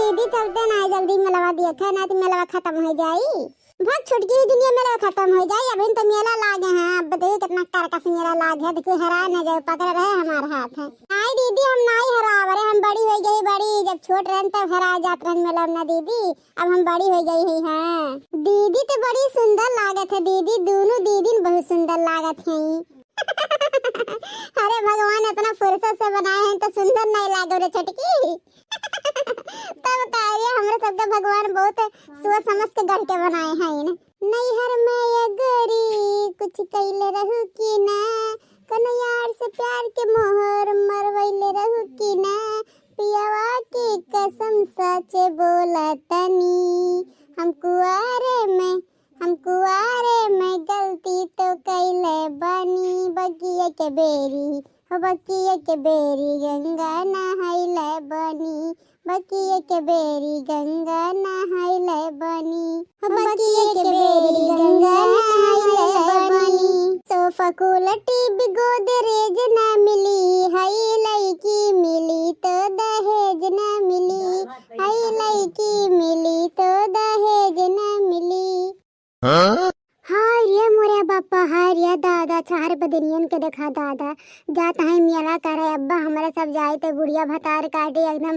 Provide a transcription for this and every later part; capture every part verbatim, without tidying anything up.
दीदी चलते ना, जल्दी मेलवा देखे, ना तो मेलवा खत्म हो जाई। भाग छोटकी ही दुनिया, मेलवा खत्म हो जाई। अभी तो मेला लागे हैं, अब देखिए कितना करकस मेला लागे है। देखिए हरा न जाए, पकड़े रहे हमारे हाथ है। आई दीदी, हम नाई हराव रे, हम बड़ी हो गई, बड़ी। जब छोट रहन तब हरा जात रहन मेला में ना दीदी, अब हम बड़ी हो गई है। हाँ दीदी तो बड़ी सुंदर लागत है दीदी, दोनों दीदी बहुत सुंदर लागत है। अरे भगवान इतना फुर्सत से बनाए हैं तो सुंदर नहीं लागो रे छोटकी। तब का रे, हमरा सबके भगवान बहुत सोच समझ के गढ़ के बनाए हैं। नैहर में ये गोरी कुछ कैले रहू कि ना, कोनो यार से प्यार के मोहर मरवैले रहू कि ना, पियवा के कसम सच बोला तनी, हम कुआरे में हम कुआरे में गलती तो कैले बानी, बगिया के बेरी, हो बगिया के बेरी गंगा नहाइले बानी, बगिया के बेरी गंगा नहाइले बानी, हो बगिया के बेरी गंगा नहाइले बानी। सोफा कूलर टीवी गोदरेज ना मिली, हई लइकी मिली तो दहेज ना मिली, हई लइकी मिली तो दहेज ना मिली। हाँ? हाय रे मोरे बापा, हाय रे दादा, चार बदनियन के देखा दादा, जात है मेला करे अब्बा, हमरा सब जाई तो बुढ़िया भतार काटी एकदम,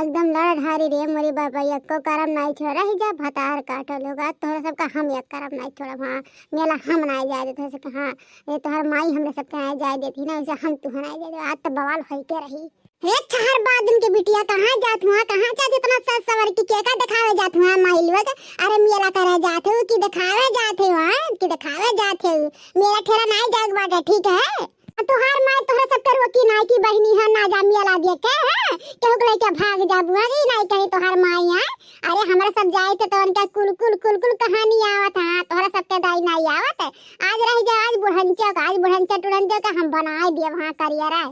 एकदम लड़ ढारी रे मोरे बापा, एको करम नाई छोड़ा, रही जा भतार काटो लोग, आज तोहरा सबका हम एक करम नाई छोड़ब, हाँ, मेला हम नाई जाए देत, तोहरा सबका, हाँ, ये तोहर माई हमरा सबके नाई जाए देती ना, वैसे हम तुहरा नाई जाए देब, आज तो बवाल होई के रही। हे चार बादन के बिटिया, कहाँ जात हुआ, कहाँ जात इतना सज सवर के केका देखावे जात हुआ माई लोग? अरे मेला करे जात हो कि देखावे जात हो, हाँ? कि देखावे जात हो? मेला ठेला नाई जाए के बाटे, ठीक है? आ तोहार माई तोहरा सबके रोकी नाई कि बहिनी है ना जा मेला देखे, हाँ? केहू के लेके भाग जा बुआ, ई नाई कहीं तोहार माई है। अरे हमरा सब जाए थे तो उनका कुल कुल कुल कुल कहानी आवत है, तोहरा सबके दाई नाई आवत है। आज रह जा, आज बुढ़ंचो का, आज बुढ़ंचो टुढ़ंचो का हम बनाए दिए वहाँ करियर है।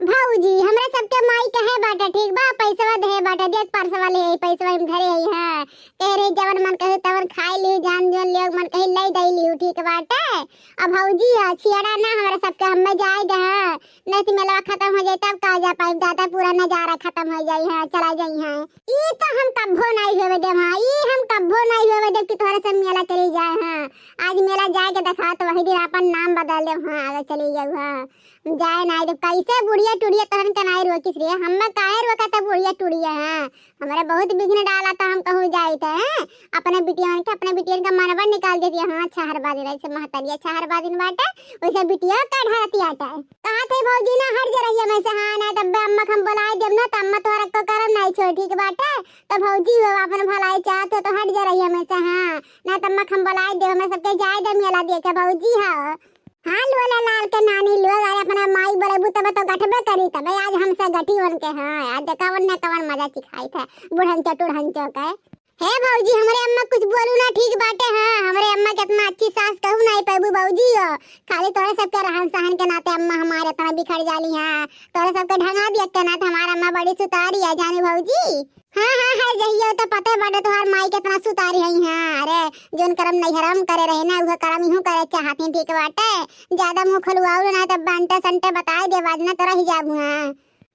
भौजी, हमरा सबके माई कहे बाटे, ठीक बा, पैसवा देहे बाटे, देख परसवा ले आई, पैसवा हम धरे आई, हाँ। कह रही जवन मन कहे तवन खाई ली, जान जवन ले मन कहे ले दई ली, ठीक बाटे। अब भौजी है, छियाड़ा ना हमरा सबके, हमें जाए दे, हाँ। नहीं तो मेलवा खत्म हो जाए तब का जा पाई, दादा पूरा नजारा खत्म हो जाए, हाँ, चला जाए, हाँ। ई तो हम कब्बो नहीं होवे देब, हाँ, ई हम कब्बो नहीं होवे देब कि तोहरे से मेला चली जाए, हाँ। आज मेला जाए के देखा तो वही दिन अपन नाम बदल देब, हाँ, आगे चली जाऊ, हाँ। जाए ना, जब कैसे बुढ़िया टुढ़िया तहन के नाई रोकिस रे, हम्मे काहे रोका था बुढ़िया टुढ़िया, हाँ? हमरे बहुत बिघ्न डाला था, हम कहूँ जाए थे, हैं? अपने बिटियन के, अपने बिटियन का मनवा निकाल देती, हाँ, छहर बाजिन, ऐसे महतरिया छहर बाजिन बाटे, वैसे बिटिया का ढारती आटा है। कहा थे भौजी ना हट जा रही है मैं से, हाँ, ना तब अम्मा के हम बुलाए देब ना, तो अम्मा तोहरा को करम नहीं छोड़, ठीक बाटे? तो भौजी हो, अपन भलाई चाहत हो तो हट जा रही है मैं से, हाँ, ना तब अम्मा के हम बुलाए देब, हमरा सबके जाए दे मेला देखे, भौजी हो। हाँ, लोला लाल के नानी लोग, अरे अपना माई बोलेबू तबे तो गठबे करी, तबे आज हमसे गठी उनके, हाँ, आज देखा उनने कवन मजा चिखाई था, बुढ़ंचो टुढ़ंचो के। हे भौजी, हमरे अम्मा कुछ बोलू ना, ठीक बाटे, हाँ, हमरे अम्मा कितना अच्छी सास कहू नहीं पैबू भौजी हो, खाली तोरे सबके रहन सहन के नाते अम्मा हमारे इतना बिखर जाली, हाँ, तोरे सबके ढंगा भी के नाते हमार अम्मा बड़ी सुतारी है, जानी भौजी। हाँ, हाँ, हाँ, जहिया तो पते बाटे तोहार माई केतना सुतारी हई, हाँ। अरे, जोन करम नैहरम करे रहे ना, उहे करम इहू करे चाहती, ठीक बाटे। ज्यादा मुँह खोलवाऊ ना, तब बंटे संटे बताए दे, बाजना तो रही जाबू, हाँ।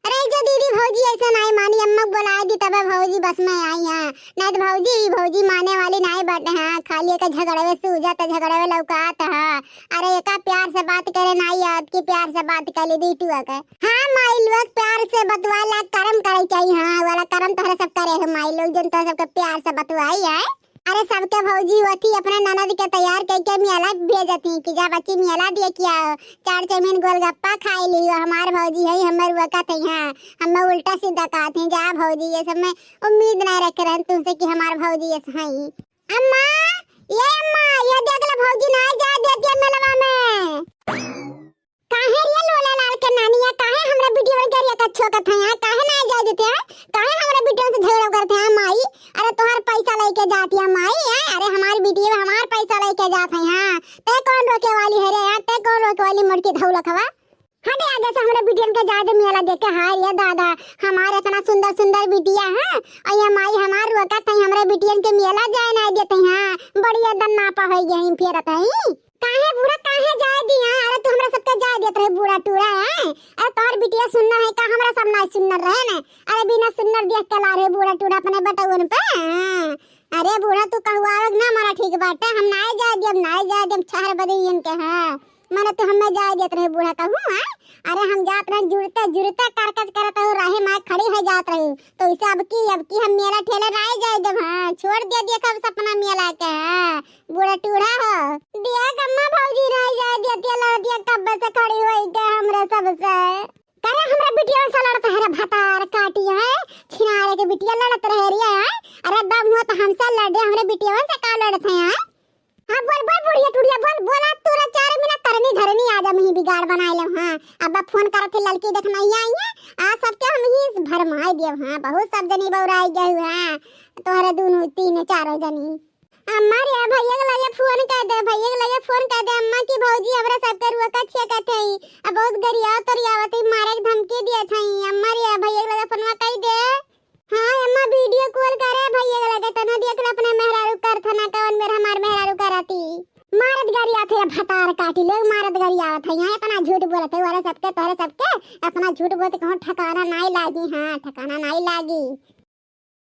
अरे, जो दीदी भौजी ऐसे नाई मानी, अम्मा के बुलाए दी, तबे भौजी बस में आई, हाँ। नहीं तो भौजी, ई भौजी माने वाली नाई बाटे, हाँ। खाली एक झगड़वे सूझा, त झगड़वे लौकात, हाँ। अरे, एका प्यार से बात करे नाई, याद की प्यार से बात कर ली, दी टुआ के। हाँ माई लोग, प्यार से बतवाला करम करे चाहिए। हाँ, वाला करम तोहरे सब करे हो माई लोग, जन तोहरे सबके प्यार से बतवाई है। अरे सबके भौजी होती अपने ननद के तैयार करके मियाला भेजती कि जा बच्ची मियाला दिए किया, चार चाउमीन गोलगप्पा खाई लियो। हमार भौजी है, हमर वकत है, हाँ, हमें उल्टा सीधा कहते हैं। जा भौजी, ये सब में उम्मीद नहीं रखे रहन तुमसे कि हमार भौजी ये है। अम्मा, ये अम्मा, ये देख ले भौजी ना जा देती है मेलवा में। काहे रे लोला लाल के नानिया, काहे हमरा बिटियन के रिया का छोकत है, हाँ? काहे ना जाए देते हैं? काहे हमरा बिटियन से झगड़ा करते हैं, माई? अरे तोहार पैसा लेके जाती है, माई, हैं? अरे हमार बिटिया हमार पैसा लेके जात है, हाँ? ते कौन रोके वाली है रे, हाँ? ते कौन रोके वाली मोटकी धौलक हवा? हटे आगे से हमरा बिटियन के जाए दे मेला देखे, हाँ? ये दादा, हमार इतना सुंदर सुंदर बिटिया है, और ये माई हमार रोकत है, हमरा बिटियन के मेला जाए ना देते हैं, हाँ? बड़ी एकदम नापा हो गई फेरत है। काहे बुढ़ा, अहे जाए दिया, अरे तू हमरा सबके जाए देत रहे बूढ़ा टूढ़ा है। अरे तोहर बिटिया सुन्नर है का, हमरा सब ना सुन्नर रहे ने। अरे बिना सुन्नर देख के ला रहे बूढ़ा टूढ़ा अपने बटउन पे। हाँ। अरे बूढ़ा तू कहुआवे ना हमारा ठीक बाटे, हम नाय जाए देब, नाय जाए देब, छहर बदे इनके है। मने तू हमें जाए देत रहे बूढ़ा कहूँ, हाँ? अरे हम जात रहे जुड़ते जुड़ते करकच करत हो राहे माय खड़ी हो जात रही। तो इसे अब की, अब की हम मेला ठेले नाय जाए देब, हाँ? छोड़ दे दिया कब सपना मेला के, हाँ? बूढ़ा टूढ़ा हो। देख अम्मा भौजी रह जाए दिया, दिया लड़ दिया कब से खड़ी होई के हमरे सबसे। करे हमरा बिटिया से लड़त है रे भतार काटी है, छिनारे के बिटिया लड़त रहे रिया है। अरे दम हुआ तो हमसे लड़े, हमरे बिटिया से का लड़त है, हैं? हाँ बोल बोल बुढ़िया टुढ़िया बोल, बोला तोरा चार मिनट करनी धरनी आज हम ही बिगाड़ बनाए ले, हाँ। अब फोन करत है लड़की देखना ही आई है, आ सबके हम ही भरमाए दिए, हाँ। बहुत सब जनी बौराई गए हुए हैं, तोहरे दोनों तीन चारों जनी। अम्मा रे, भैया के लगे फोन कर दे, भैया के लगे फोन कर दे अम्मा की भौजी हमरा सबके रुआ का छिया कहते ही। अब बहुत गरिया तोरियावत ही, मारे के धमकी दिए थे। अम्मा रे, भैया के लगे फोनवा कर दे। हाँ अम्मा, वीडियो कॉल करे भैया के लगे, तनो देख ले अपने मेहरारू कर था ना, कौन मेर हमार मेहरारू करती। मारत गरिया थे भतार काटी लोग, मारत गरियावत है। यहाँ इतना झूठ बोलत है, वाला सबके, तोहरे सबके इतना झूठ बोलत, कहूँ ठिकाना नहीं लागी, हाँ ठिकाना नहीं लागी।